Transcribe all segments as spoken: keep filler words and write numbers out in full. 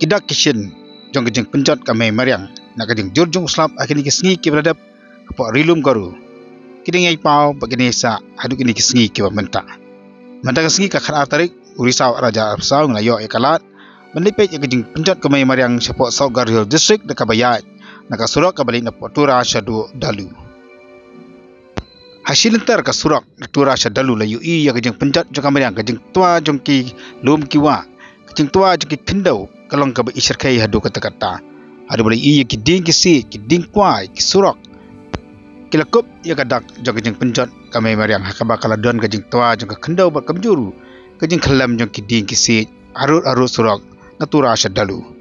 Dak ki shin jong ka jingpynjot ka mei mariang na ka jingjur jong u slap ha kine ki sngi kiba la dep hapoh Ri Lum Garo. Ki dang ïai paw bad ki dang ïai sah haduh kine ki sngi kiba mynta. Mynta ka sngi ka khatar tarik u Risaw arhajar arphew saw ngi la ïoh ïa ka lad ban leit peit ïa ka jingpynjot ka mei mariang shapoh South Garo Hills District da kaba ïaid na ka surok kaba leit napoh Tura shaduh Dalu. Ha shi lynter ka surok na Tura sha Dalu la ïohi ïa ka jingpynjot jong ka mariang, ka jingtwa jong ki lum ki wah, ka jingtwa jong ki khyndew ka long kaba i shyrkhei haduh katta katta. Haduh ba la ïohi ïa ki dieng ki siej, ki dieng kwai, ki surok ki la kup ïa ka dak jong ka jingpynjot ka mei mariang ha kaba ka la don ka jingtwa jong ka khyndew bad kumjuh ruh ka jingkhyllem jong ki dieng ki siej harud harud surok na Tura sha Dalu.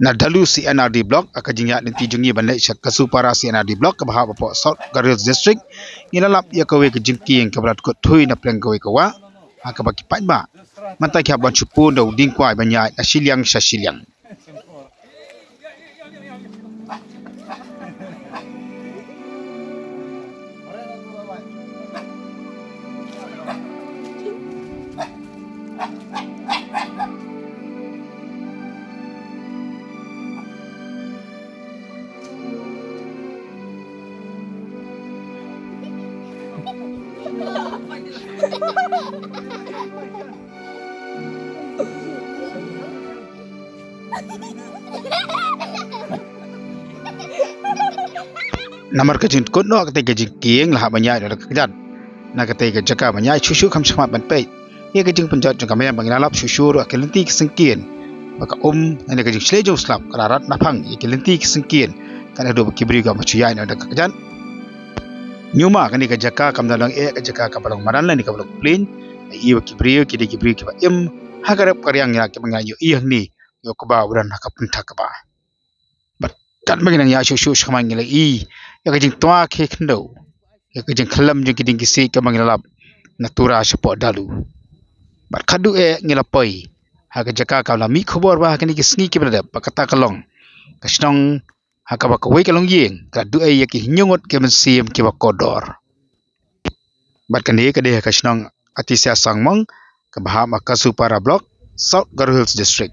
Na Dalu C and R D Block, ha ka jingïaid lynti jong ngi ban leit sha Kasupara C and R D Block kaba hap hapoh South Garo Hills District, ngi la lap ïa kawei ka jingkieng kaba la kut thui na pdeng kawei ka wah ha kaba ki paidbah mynta ki hap ban shu pun da u dieng kwai ban ïaid na shiliang sha shiliang. Namar ka jingkut noh katei ka jingkieng la hap ban ïaid da ka kjat na katei ka jaka ban ïaid shuh shuh kham shakhmat ban peit ïa ka jingpynjot jong ka mei ba ngi la lap shuh shuh ruh ha ki lynti ki syngkien ba ka um ne ka jingshlei jong u slap ka la rat naphang ïa ki lynti ki syngkien. Kan haduh ba ki briew ki hap ban shu ïaid noh da ka kjat. Ñiuma kane ka jaka kam da long eh ka jaka kaba long madan lane kaba long plain. Ïa ba ki briew ki dei ki briew kiba im ha ka rep ka riang ïa kiba ngi la ïohi hangne ïa u kba u don ha ka pynthak kba. Bad katba ngi nang ïaid shuh shuh shakhmat ngi la i ïa ka jingtwa khie khyndew, ïa ka jingkhyllem jong ki dieng ki siej kaba ngi la lap na Tura shapoh Dalu. Bad khatduh eh ngi la poi ha ka jaka kaba la mih khubor ba ha kine ki sngi kiba la dep ba kata ka long ka shnong ha kaba kawei ka longïing ka la duh ei ïa ki hynñiew ngut ki mynsiem kiba kordor. Bad kane ka dei ha ka shnong Atisia Sangmong kaba hap ha Kasupara Block, South Garo Hills District.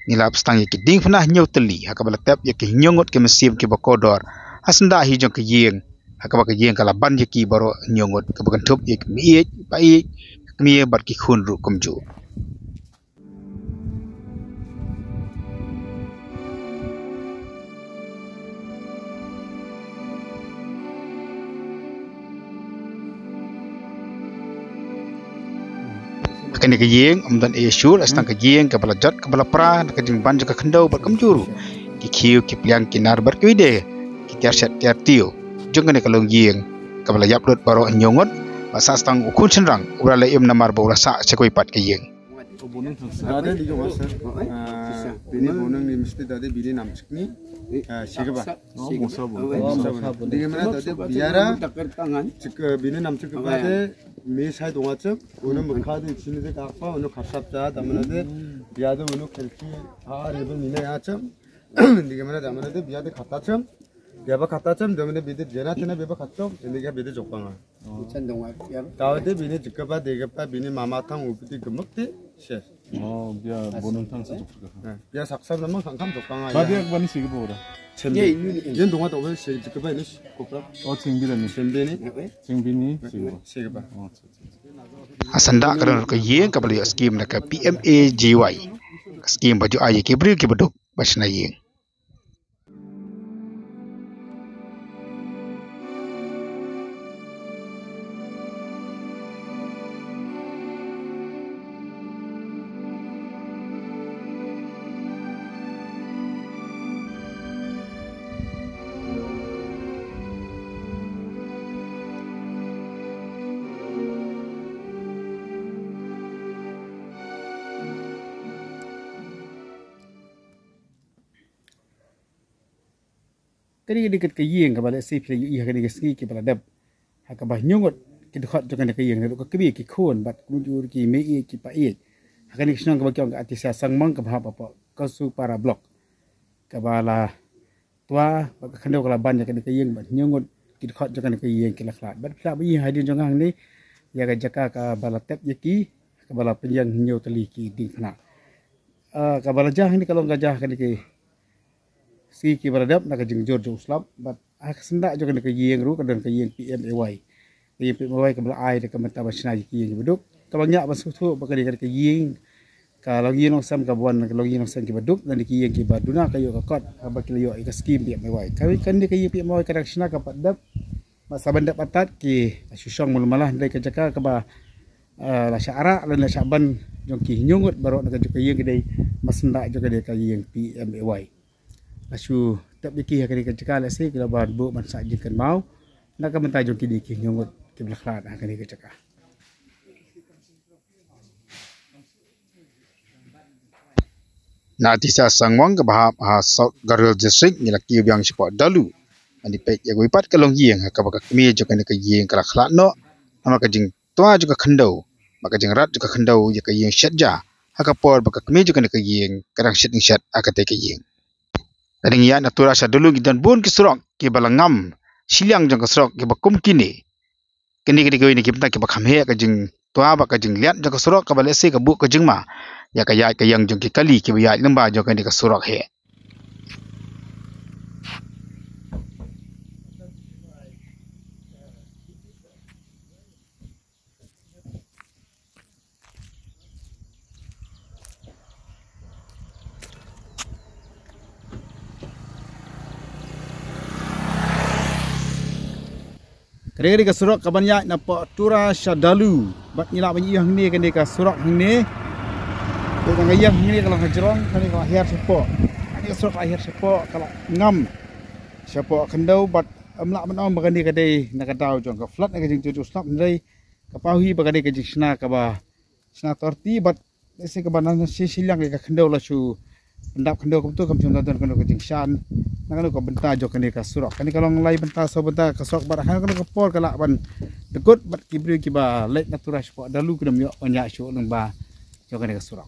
Ngi la ap tang ïa ki diengphna hynñiew tylli ha kaba la tep ïa ki hynñiew ngut ki mynsiem kiba kordor ha syndah hi jong ka ïing ha kaba ka ïing ka la ban ïa ki baroh hynñiew ngut kaba kynthup ïa ki meiieit, baieit, ka kmie bad ki khun ruh kumjuh. Kane ka ïing ym don ei ei shuh, la tang ka ïing kaba la jot kaba la pra na ka jingban jong ka khyndew bad kumjuh ruh ki khiew, ki pliang, ki nar bad kiwei de ki tiar shet tiar tiew jong kane ka longïing kaba la ïap lut baroh hynñiew ngut. Bad sah tang u khun shynrang uba la im namar ba u la sah sha kawei pat ka ïing. Dade digi wasa. Ah, bini bonang ni mesti dade bini namchik ni. Ah, sigaba. Oh, musa bu. Musa bu. Digi mana dade biara. Chik, bini namchik ba de me sai donga chik. Uno mukha de chini de kakpa, uno khasap cha, tamana de. Biade uno khelki. Ah, rebe nina ya cham. Digi mana tamana de biade khata cham. Biaba khata cham, domine bide jena tena biaba khatom, ini ga bide jokpanga. Chan dong ai, ya. Tawa de bini jikaba degaba bini mama thang upiti gemuk te, shes. Oh, bia bonang thang sa jokpanga. Eh, bia saksam namang khangkham jokpanga. Ba ya. Dia bani sigi bora. Chembe. Ye, ini, ini. Yen donga tawa se jikaba ini kopra. Oh, chembe ni. Chembe ni. Ya, eh. Chembe ni, sigi bora. Sigi ba. Oh, acha, acha. Ha sanda ka don ka ïing kaba la ïoh skim na ka P M A G Y. Ka skim ba ju ai ïa ki briew kiba duk ba shna ïing. Kane ka dei ka ïing kaba lehse phi la ïohi ha kane ka sngi kiba la dep. Ha kaba hynñiew ngut ki dkhot jong kane ka ïing, naduh ka kmie, ki khun bad kumjuh ki mei ïeit ki pa ïeit. Ha kane ka shnong kaba ki ong ka Atisa Sangmang kaba hap hapoh Kawsupara Block. Kaba la twa bad ka khyndew ka la ban ïa kane ka ïing bad hynñiew ngut ki dkhot jong kane ka ïing ki la khlad. Bad phi lah ban ïohi hadien jong nga hangne ïa ka jaka kaba la tep ïa ki, kaba la pynïeng hynñiew tylli ki diengphna. Ah, kaba la jia hangne ka long ka jia kane ka sngi kiba la dep na ka jingjur jong u slap bad ha ka senda jong kane ka ïing ruh ka don ka ïing P M A Y. Ka ïing P M A Y kaba la ai da ka bynta ban shna ïa ki ïing kiba duk. Kaba ngi ïa ban sngewthuh ba kane ka ïing ka longïing longsem kaba wan ka longïing longsem kiba duk, lane ki ïing kiba duna ka ïoh ka kot kaba ki la ïoh ïa ka skim P M A Y. Kane ka ïing P M A Y ka dang shna ka pat dep. Bad sa ban dep pat ki la shu shong malu mala hynrei ka jaka kaba, eh, la shah arah lane la shah ban jong ki hynñiew ngut baroh na ka jong ka ïing ka dei masnda jong ka dei ka ïing P M A Y. La shu tep ïa ki ha kane ka jaka lehse ki la ban buh ban sah jingkynmaw na ka bynta jong kine ki hynñiew ngut kiba la khlad ha kane ka jaka. Na Atisa Sangmang kaba hap ha South Garo Hills District ngi la kiew biang shapoh Dalu ban ïa peit ïa kawei pat ka longïing ha kaba ka kmie jong kane ka ïing ka la khlad noh namar ka jingtwa jong ka khyndew bad ka jingrat jong ka khyndew ïa ka ïing shet ja ha ka por ba ka kmie jong kane ka ïing ka dang shet jingshet ha katei ka ïing. Lada ngi ïaid na Tura sha Dalu ngi don bun ki surok kiba la ngam shiliang jong ka surok kiba kum kine. Kine ki dei kawei na ki bynta kiba kham heh, ka jingtwa bad ka jingliat jong ka surok kaba lehse ka buh ka jingma ïa ka ïaid ka ïeng jong ki kali kiba ïaid lyngba jong kane ka surok heh. Kane ka dei ka surok kaban ïaid napoh Tura sha Dalu. Bad ngi lah ban ïohi hangne kane ka surok hangne. Kane ka ïing hangne ka la hajrong, kane ka la hiar shapoh. Kane ka surok ka la hiar shapoh, ka la ngam shapoh khyndew bad ym lah ban ong ba kane ka dei na ka daw jong ka flood, na ka jingjur jong u slap hynrei ka paw hi ba kane ka jingshna kaba shna torti bad lehse kaba na shi shiliang ka khyndew la shu pyndap khyndew kumto kam shym la don kano ka jingshan. Na kano ka bynta jong kane ka surok, kane ka long lai bynta saw bynta ka surok bad ha kano ka por ka lah ban dkut bad ki briew kiba leit na Tura shapoh Dalu kin ym ïoh ban ïaid shuh lyngba jong kane ka surok.